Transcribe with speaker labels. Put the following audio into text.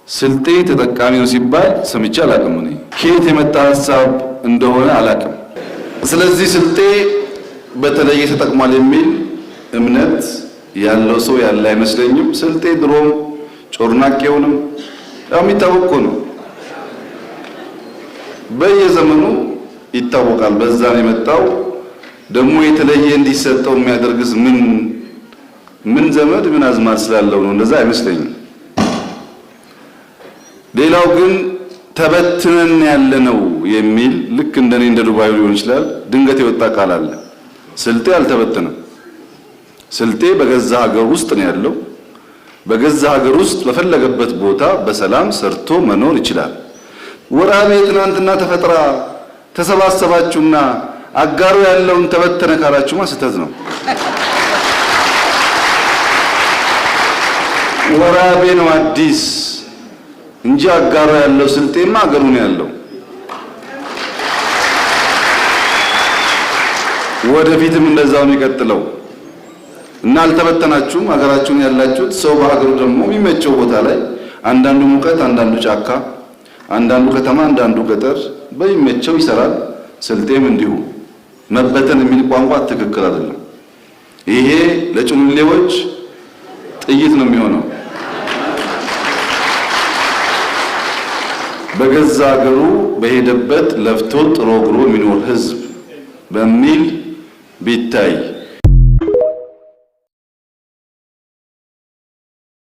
Speaker 1: ስልጤ ተጠቃሚ ነው ሲባል ሰምቼ አላቅም። እኔ ከየት የመጣ ሀሳብ እንደሆነ አላቅም። ስለዚህ ስልጤ በተለየ ተጠቅሟል የሚል እምነት ያለው ሰው ያለ አይመስለኝም። ስልጤ ድሮም ጮርናቄውንም ያው የሚታወቅ እኮ ነው፣ በየዘመኑ ይታወቃል። በዛ ነው የመጣው። ደግሞ የተለየ እንዲሰጠው የሚያደርግስ ምን ምን ዘመድ ምን አዝማድ ስላለው ነው? እንደዛ አይመስለኝም። ሌላው ግን ተበትነን ያለ ነው የሚል ልክ እንደኔ እንደ ዱባዩ ሊሆን ይችላል። ድንገት የወጣ ቃል አለ። ስልጤ አልተበተነም። ስልጤ በገዛ ሀገር ውስጥ ነው ያለው። በገዛ ሀገር ውስጥ በፈለገበት ቦታ በሰላም ሰርቶ መኖር ይችላል። ወራቤ ትናንትና ተፈጥራ ተሰባሰባችሁና አጋሩ ያለውን ተበተነ ካላችሁማ ስህተት ነው። ወራቤ ነው አዲስ እንጂ አጋሮ ያለው ስልጤማ አገሩ ነው ያለው። ወደፊትም እንደዛው የሚቀጥለው እና አልተበተናችሁም፣ ሀገራችሁን ያላችሁት። ሰው በሀገሩ ደግሞ የሚመቸው ቦታ ላይ አንዳንዱ ሙቀት፣ አንዳንዱ ጫካ፣ አንዳንዱ ከተማ፣ አንዳንዱ ገጠር በሚመቸው ይሰራል። ስልጤም እንዲሁ። መበተን የሚል ቋንቋ ትክክል አይደለም። ይሄ ለጭሉሌዎች ጥይት ነው የሚሆነው። በገዛ ሀገሩ በሄደበት ለፍቶ ጥሮ ግሮ የሚኖር ሕዝብ በሚል ቢታይ